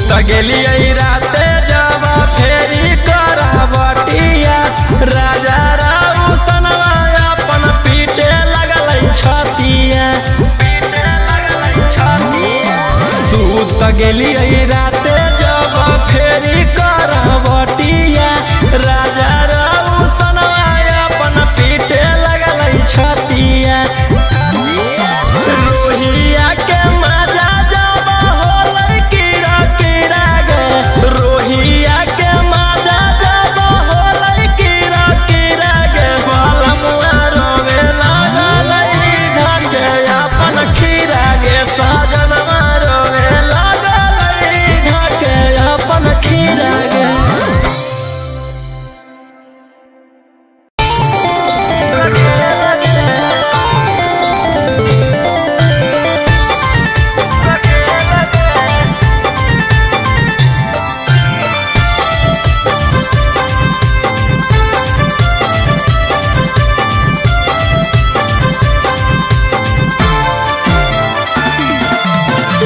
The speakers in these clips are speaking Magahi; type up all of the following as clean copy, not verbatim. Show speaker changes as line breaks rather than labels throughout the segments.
सूत गेलियै राते जब फेरी करबटिया राजा राउसनवा अपन पीटे लगलै छतिया। सूत गेलियै राते जब फेरी करबटिया राजा राउसनवा अपन पीटे लगलै छतिया। रोहिया के मजा जब होलै कीड़ा कीड़ा गे, रोहिया के मजा जब होलै कीड़ा कीड़ा गे, बलमुआ रोवे लगलै धके अपन खीरा गे, सजनवा रोवे लगलै धके अपन खीरा गे।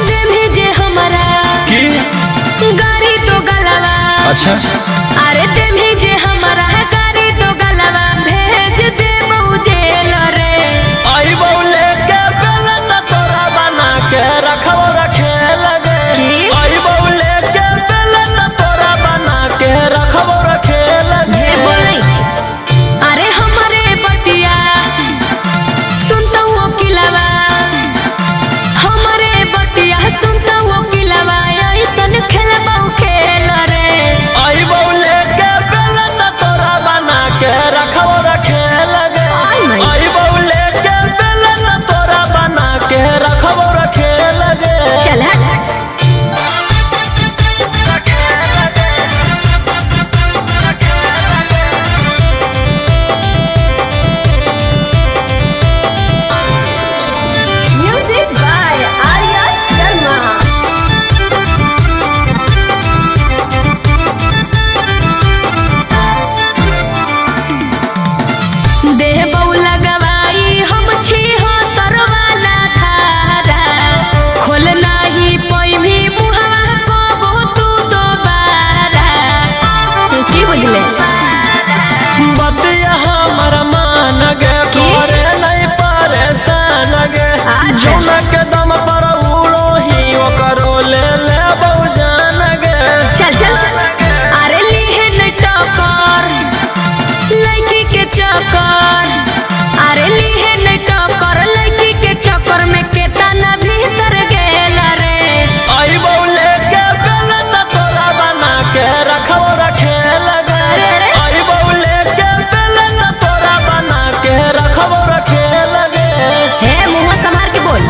देवी जे हमारा
की
गाड़ी तो गलवा।
अच्छा
अरे देवी जे हमारा गाड़ी तो गलवा भेज दे जेल रे।
आई बौले के बेलन तोरा बना के रखो रखे लगे।
की?
आई बौले के बेलन तोरा बना के रखो रखे लगे।
ढेर बोल नहीं। अरे हमारे बतिया सुनता वो किलावा, हमारे बतिया सुनता वो किलावा, ऐसन खेलबा खेल रे।
आई बौले के बेलन तोरा बना के रखो रखे लगे।
आई माई।
आई बौले के बेलन तोरा बना के रखो रखे लगे।
चल हट।
Music by Arya Sharma.
देह बहु लगवाई हम छी हो तरवाला धारा, खोल नाही पैभी मुहवा कबो तू दोबारा। की बुझले?
बतिया हमर मान गे,
की?
करे नहीं परेशान गे।
अच्छा।
जौना के दम पर उड़ो ही ओकरो ले ले जान गे।
चल चल। अरे लीहे न टक्कर लड़की के चक्कर, अरे लीहे न टक्कर लड़की के चक्कर में केतना भीतर गेल रे।
आई बौले के बेलन तोरा बना के रखो रखे लगे।
अरे अरे।
आई बौले के बेलन तोरा बना के रखो रखे लगे।
हे मुंह संभाल के बोल।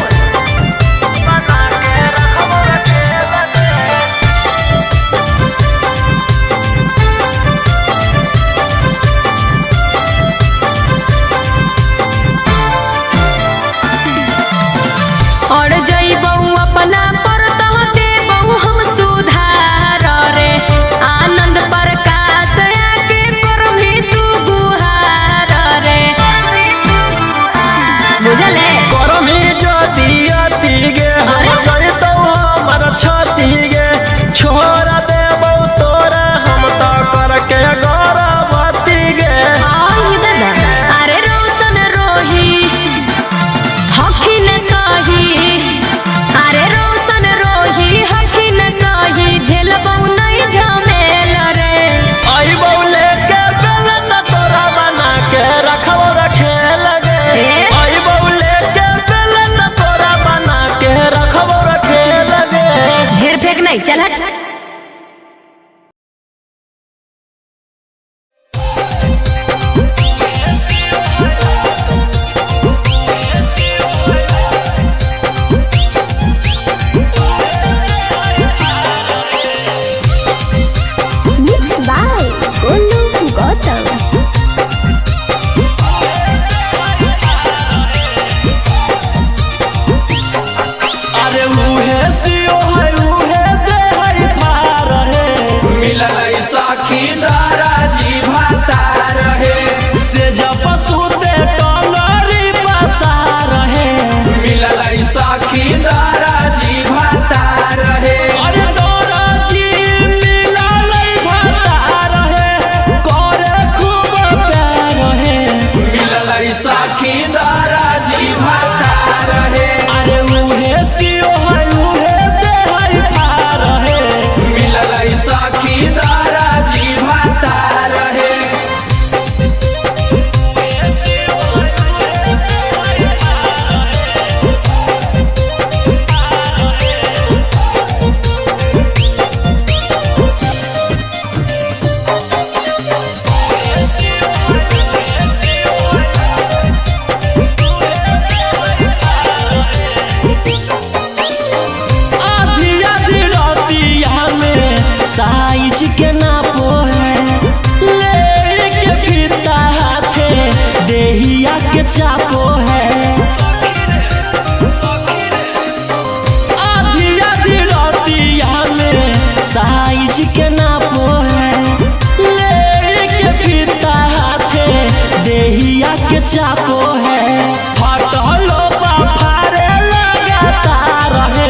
बना के रखो रखे लगे।
और जइबौ अपना पर तह देबौ हम सुधार रे, आनंद प्रकाश आके करमी तू गुहार रे। बुझले?
करमी ज्योति अति गे,
अरे?
हो जइतौ हमर छति गे, छोड़ देबौ तोरा हम तो करके गौरवती गे।
आई दादा। अरे रोशन रोही हखी न सही, अरे रोशन रोही हखी न सही, झेलबौ नहीं झमेल रे।
आई बौले के बेलन तोरा बना के रखो रखे लगे।
ए?
आई बौले के बेलन तोरा बना के रखो रखे लगे।
ढेर फेंक नहीं, चल हट।
Mix by Golu Gautam.
अरे उहे सियो है उहे दे है चापो है। फटलो फारे लगाता रहे।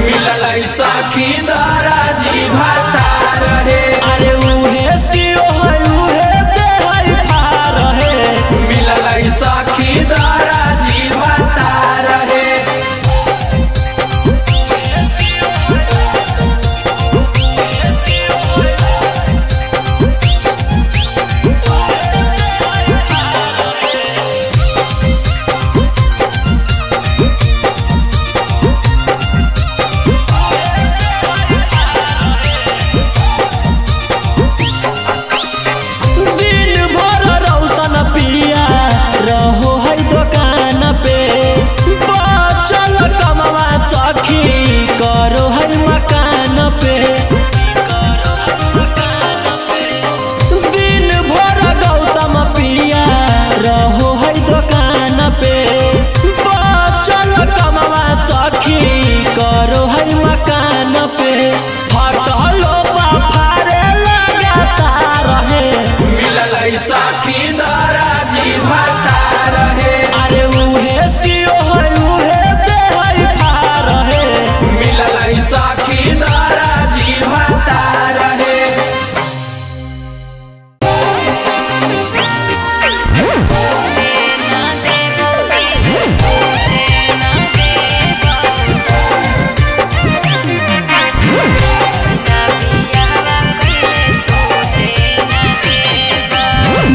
मिलल सखी दाराजी भाता रहे।
अरे उहे सियो है उहे दे है फार है।
मिलल सखी दाराजी भाता रहे।
दिन भर रौशन पिया रहो है दुकान पे। बचल कमवा सखी करो है मकान पे। दिन भर गौतम पिया रहो है दुकान पे। बचल कमवा सखी करो है मकान पे। फटलो फारे लगाता रहे।
मिलल सखी दाराजी भाता रहे।
अरे उहे सियो है उहे दे है फार है।
मिलल सखी दाराजी भाता रहे।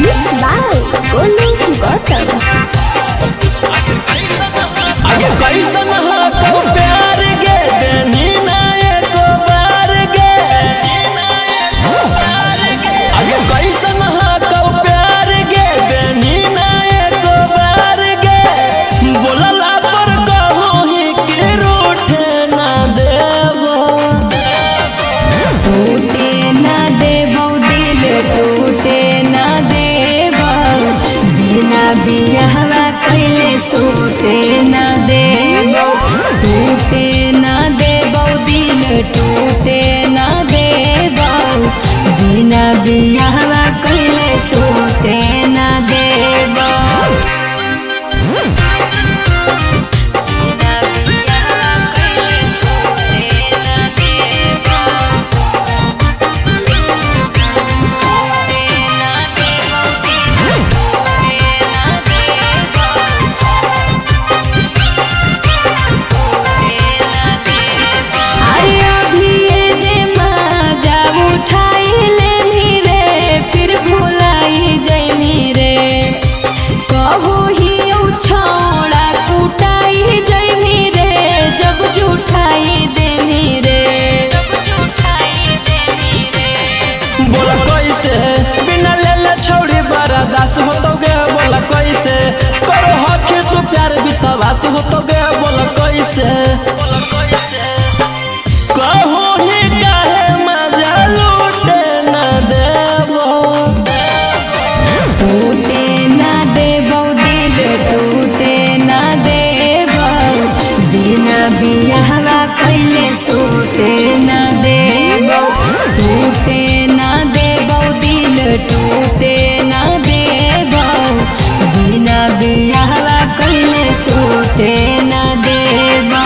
Mix by Golu Gautam.
अगे कैसन हो तो प्यार गे देनी ना एको बार गे। अगे कैसन हो तो प्यार गे देनी ना एको बार गे। बोलला पर कहूँ ही कि रूठे ना देबो।
टूटे ना देबौ दिल टूटे ना देबौ, बिना बियाहवा कैले सूते ना देबौ। टूटे ना देबौ दिल टूटे ना देबौ, बिना बियाहवा कैले सूते ना देबौ। बिना बियाहवा कैले सूते ना देबौ। अरे अभी ये जे माजा उठाई लेनी रे, फिर भुलाई जैनी रे। कहू ही उ छौड़ा कुटाई जैनी रे, जब जुठाई देनी रे, जब जुठाई देनी रे।
बोला कैसे बिना लेले छौड़ी बर्दाश्त होतो गे। बोला कैसे करो हकी तू प्यार विश्वास होतो गे। बोला कैसे कहूँ ही काहे मजा लूटे ना देबो।
टूटे ना देबौ दिल टूटे ना देबौ, बिना बियाहवा कैले सूते ना देबौ। टूटे ना देबौ दिल टूटे ना देबौ, बिना बियाहवा कैले सूते ना देबौ।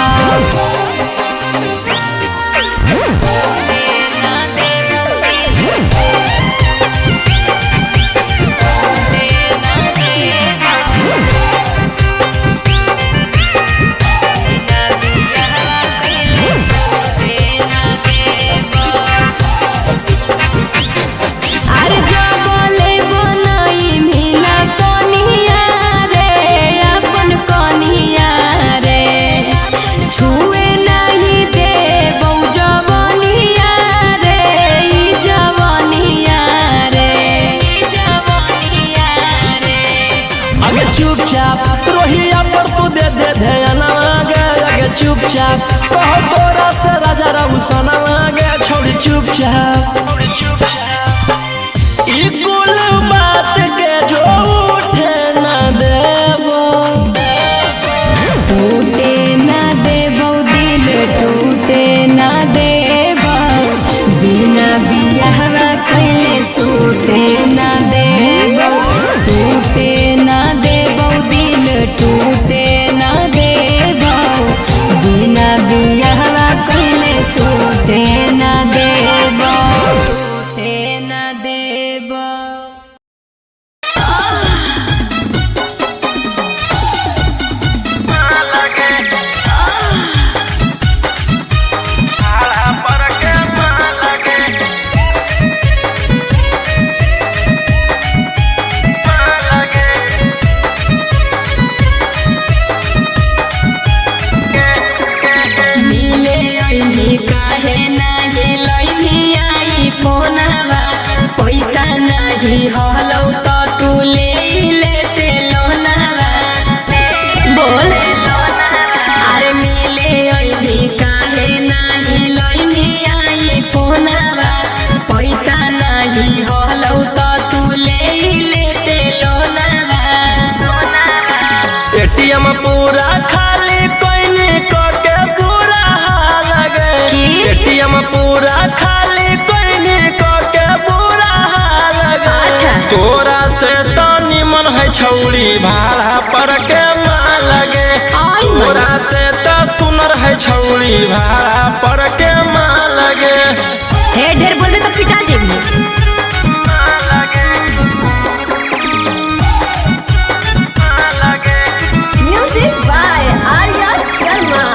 अरे जबले बनाई मिला कनिया रे, अपन कनिया रे। छुए नहीं देबौ जवनिया रे, ई जवनिया रे, ई जवनिया रे।
अगे चुपचाप रोहिया पर तू दे दे ध्यान गे। अगे चुपचाप कहो तोरा से राजा रउसना गे। छौड़ी चुपचाप ई कुल बात के जो उठे ना देबो।
टूटे ना देबौ दिल टूटे ना देबौ, बिना बियाहवा कैले सूते ना देबौ। टूटे ना देबौ
पूरा खाली कोई नी को के बुरा हाल गे।
अच्छा।
तोरा से तो निमन है छौड़ी भाड़ा पर के माल गे।
आई माई।
तोरा से तो सुनर है छौड़ी भाड़ा पर के माल गे।
हे ढेर बोलबे तो पिटा जेबी।
Music by Arya Sharma.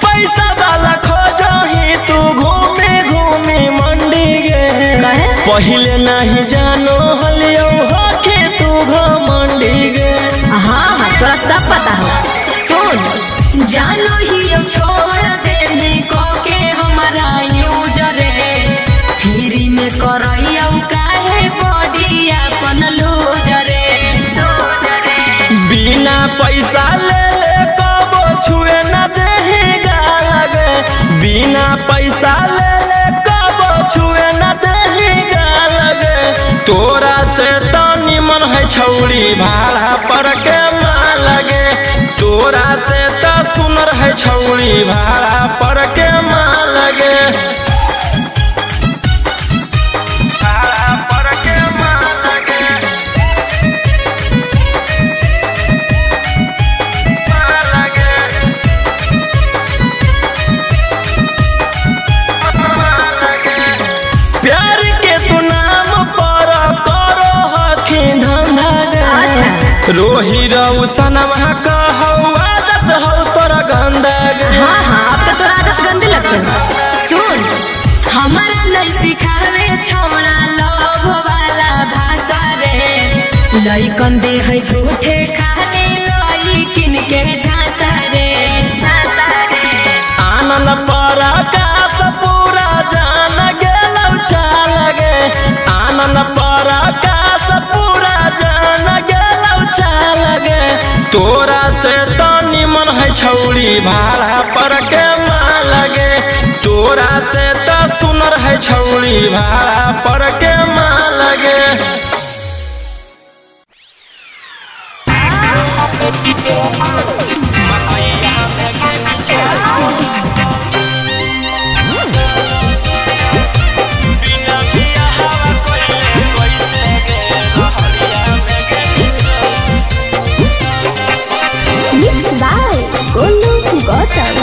पैसा वाला खोजो ही तू घूमे घूमे मंडी गे।
काहे?
पहिले नहीं जानो हलियो होके तू घमंडी गे।
हाँ हाँ तोरा सब पता हो। सुन जानो ही अब छोड़ देने को के हमारा यूजर रे, फ्री में करैया काहे बॉडी अपन लूजर रे।
बिना पैसा ले ले कबो छुए न देही गाल गे। बिना पैसा ले ले कबो छुए न देही गाल गे। तोरा से तो निमन है छौड़ी भाड़ा पर के माल गे। तोरा से तो सुनर है छौड़ी भाड़ा पर के माल गे। भाड़ा पर के माल गे। प्यार के तू नाम पर करो हखी धंधा गे।
अच्छा।
रोही रऊ सनमा कहौ आदत हौ तोरा गंदा गे।
हाँ हाँ अब तो तोरा आदत गंदे लगते। सुन हमारा नहीं सिखावे छौड़ा लोभ वाला भाषा रे, लइकन दे है झूठे खाली लइकिन के झांसा रे।
आनंद पराकाश पूरा जान गेलौ चाल गे। आनंद पराकाश पूरा जान गेलौ चाल गे। तोरा से तो निमन है छौड़ी भाड़ा पर के माल गे। तोरा से तो सुनर है छौड़ी भाड़ा पर के माल गे।
Mix by Golu Gautam.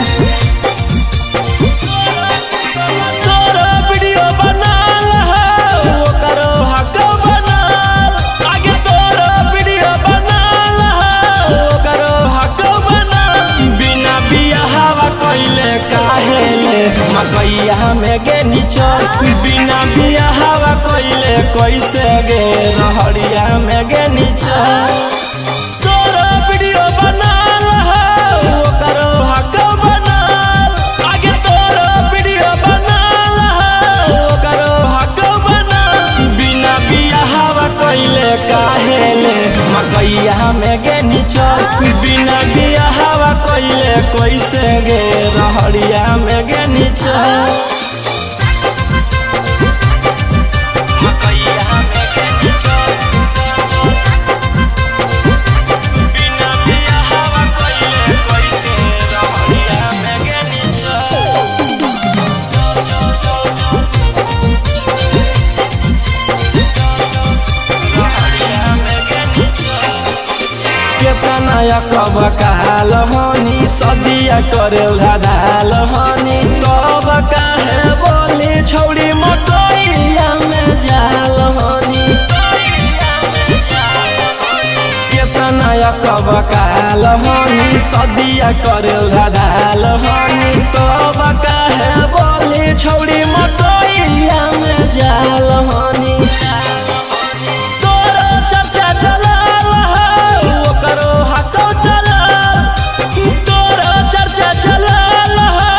तोरा वीडियो बनाल हौ, ओकरो हक बनाल। आगे तोरा वीडियो बनाल हौ, ओकरो हक बनाल। बिना बियाहवा कइले काहे ले मकैया में गे निचल। बिना बियाहवा कइले कैसे गे रहरिया में गे निचल। तोरा वीडियो बनाल हौ, ओकरो हक बनाल। आगे तोरा वीडियो बनाल हौ, ओकरो हक बनाल। बिना बियाहवा कइले काहे ले मकैया में गे निचल। बिना बियाहवा कइले कैसे गे रहरिया में गे निचल। मकैया में गे निचल। बिना बियाहवा कइले कैसे रहरिया में गे निचल। केतना कब काल हनी सदिया करे धाल हनी, तब काहे बोली छौड़ी मकैया में जाल हनी। केतना कब काल हनी सदिया करे धाल हनी, तब काहे बोली छौड़ी मकैया में जाल हनी। तोरा चर्चा चलाल हौ, ओकरो हको चलाल। तोरा चर्चा चलाल हौ,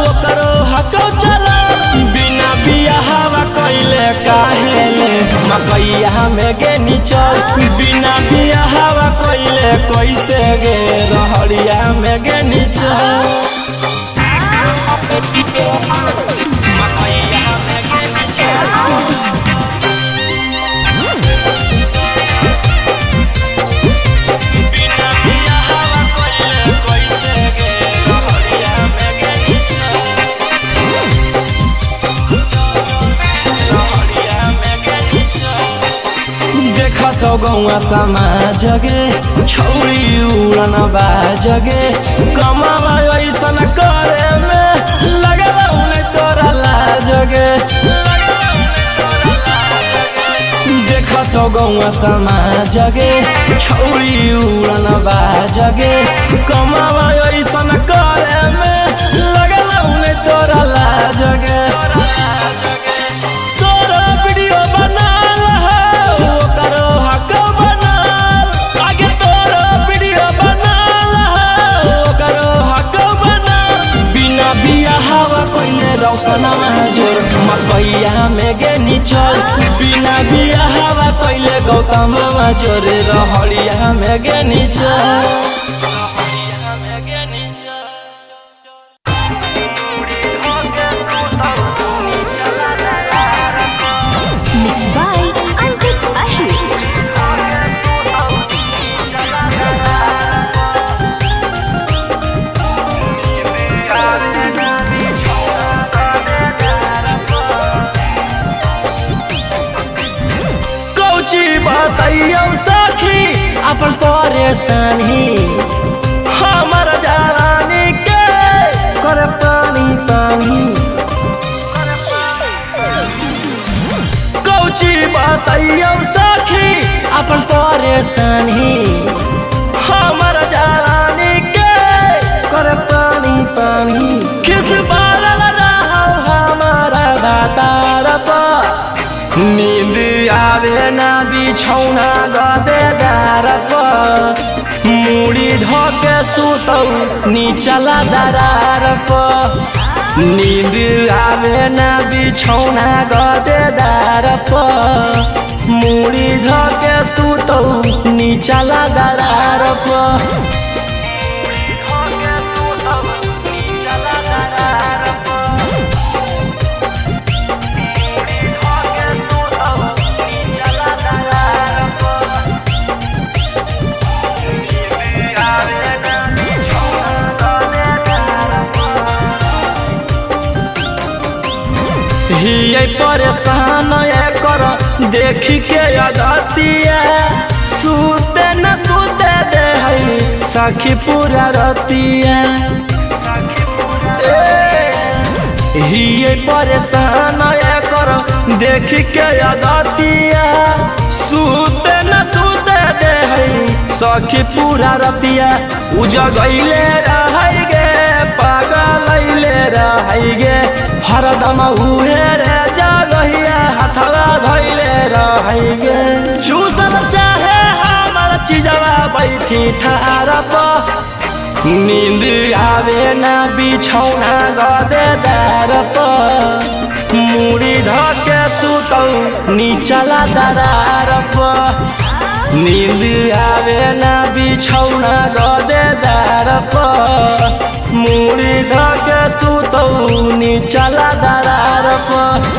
ओकरो हको चलाल। बिना बियाहवा कइले काहे ले मकैया में गे निचल। बिना बियाहवा कइले कैसे गे रहरिया में गे निचल। मकैया में गे निचल। तो गौआ समाज गे, छौरी उड़न बाजगे, कमावा ऐसन करे में लगल नहीं तोरा लाज गे। देख तो गौआ समाज गे, छौरी उड़न बाजगे, कमावा ऐसन करे में लगल नहीं तोरा लाज गे। तोरा वीडियो बनाल है ओकरो हक बनाल, आगे तोरा वीडियो बनाल है ओकरो हक बनाल। बिना बियाहवा कइले रौशनमा जोर मकैया में गे निचल, बिना बियाहवा कइले गौतमवा जोर रहलिया में गे निचल।
Mix by Antik Ahir.
कौची बताइयो सखी अपन परेशानी, हमर जवानी के कर पानी पानी। कौची बताइयो सखी अपन परेशानी, हमर जवानी के कर पानी पानी। किस बारल रहो हमारा बातार पर, नींद आवे ना बिछौना गदेदार पर, मुड़ी धके सुतौ निचला दरार पर। नींद आवे ना बिछौना गदेदार पर, मुड़ी धके सुतौ निचला दरार पर। हियै परेशान कर देखी के अदतिया, सुते न सुते दे है सखी पूरा रतिया। हियै परेशान कर देखी के अदतिया, सुते न सुते दे है सखी पूरा रतिया। उ जगैले रहै गे पागल अइले रहै गे, हरदम उहे रे जगहिया हथवा धैले रहै गे। चूसल चाहे हमर चीजवा बैठी ठार पर, नींद आवे ना बिछौना गदेदार पर, मुड़ी धके सुतौ निचला दरार पर। नींद आवे ना बिछौना गदेदार पर, मुड़ी धके सुतौ निचला दरार पर।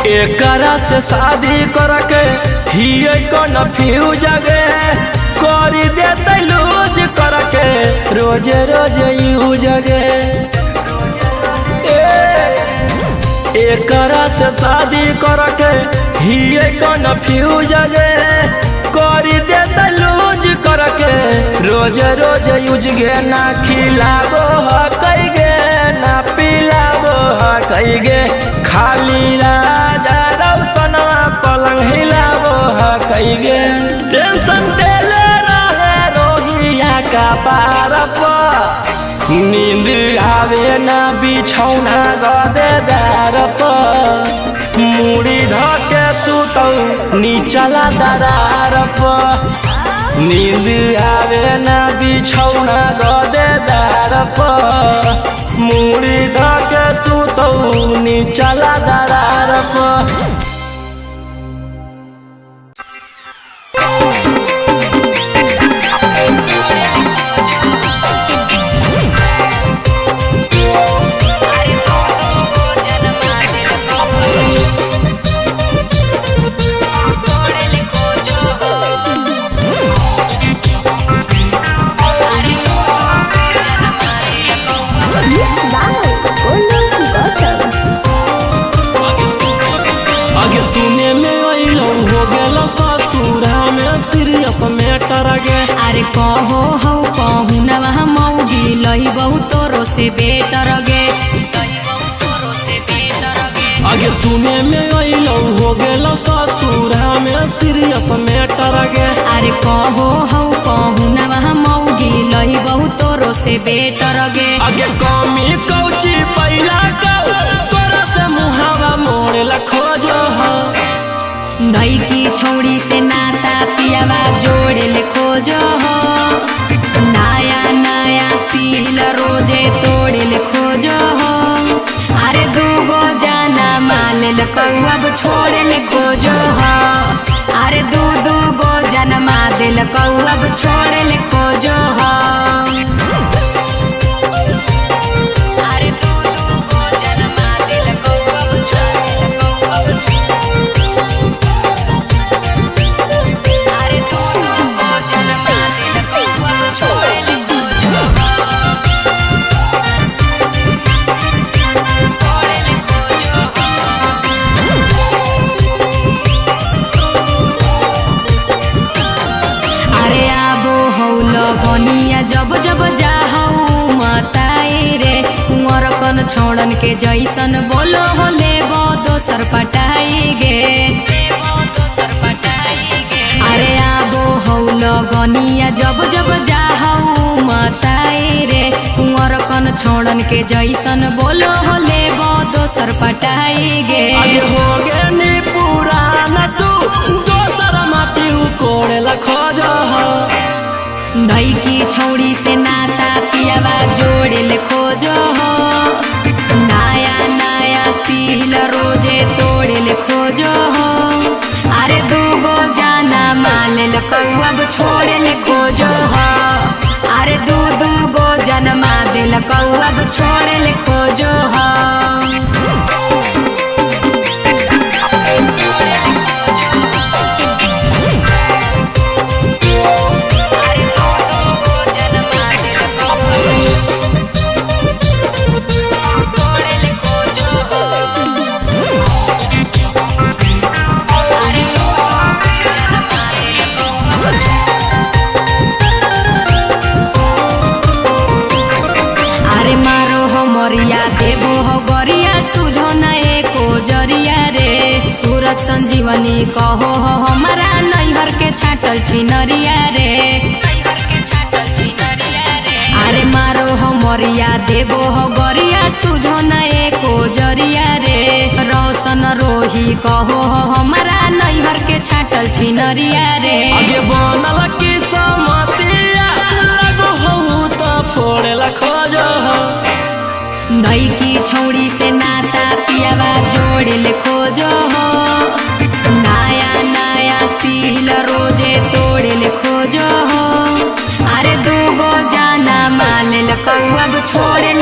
एकरा से शादी करके हियै कन्फ्यूज गे, करी देतै लूज करके रोजे रोजे यूज गे। एकरा से शादी करके हियै कन्फ्यूज गे, करी देतै लूज करके रोजे रोजे यूज गे। ना खिलाबो हकै गे ना पिलाबो हकै गे, खाली राजा रौशनवा पलंग हिलाबो हकै गे। टेंशन देले रहे रोहिया का पार पर, नींद आवे ना बिछौना गदेदार पर, मुड़ी धके सुतौ निचला दरार पर। नींद आवे ना बिछौना गदेदार पर, मुड़ी धके सुतौ निचला दरार पर।
अरे
आगे सुने में अइलो हो गेलो ससुरा में सीरियस मैटर गे।
अरे कहो हौ कहू नवा मौगी लही बहु तोरो से बेटर गे।
आगे सुने में अइलो हो गेलो ससुरा में सीरियस मैटर गे।
अरे कहो हौ कहू नवा मौगी लही बहु तोरो से बेटर गे।
आगे कमी कौची पैला कौ तोरा से मुहावा मोड़ेला खोजो हो।
नईकी छौड़ी से नाता पियावा जोड़े ले खोजो हो। नया नया सील रोजे तोड़े ले खोजो हो। अरे दूगो जाना माले ले अब छोड़े ले खोजो हो। अरे दू दू गो जनमा दिल अब छोड़े ले खोजो हो। अरे दू दू गो जनमा दिल अब छोड़े ले अब। अरे दू दू गो जनमा दिल अब छोड़े ले खोजो हो। छोड़े ले खोजो हो। अरे आबो हौ लगनिया जब जब जाहौ मताई रे। कुंवर कन छोड़न के जैसन बोलो हो लेबो दोसर पटाई गे। अरे आबो हौ लगनिया जब जब जाहौ मताई रे। कुंवर कन छोड़न के जैसन बोलो हो लेबो दोसर पटाई गे।
आगे हो गे नी पुराना तू दोसर माटी कोड़ेला खोजो हो।
नईकी छौड़ी से नाता पियावा जोड़े ले खोजो हो। नया नया सील रोजे तोड़े ले खोजो हो। अरे दूगो जाना माले ले अब छोड़े ले खोजो हो। अरे दू दू गो जनमा दिल अब छोड़े ले खोजो हो। अरे दू दू गो जनमा दिल अब छोड़े ले खोजो हो। अरे दू दू जनमा दिल अब। अरे मारो हो मरिया देबो हो गरिया सुझो न एको जरिया रे। सूरज संजीवनी कहो हो हमारा नैहर के छाटल छिनरिया रे। अरे मारो हो मरिया देबो हो गरिया सुझो न एको जरिया रे। रोशन रोही कहो हो हमारा नैहर के छाटल छिनरिया रे।
आगे बनल की समतिया लगो हौ त फोड़ेला खोजो हो।
नईकी छौड़ी से नाता पियावा जोड़े ले खोजो हो। नया नया सील रोजे तोड़े ले खोजो हो। अरे दूगो जाना माले ले अब छोड़े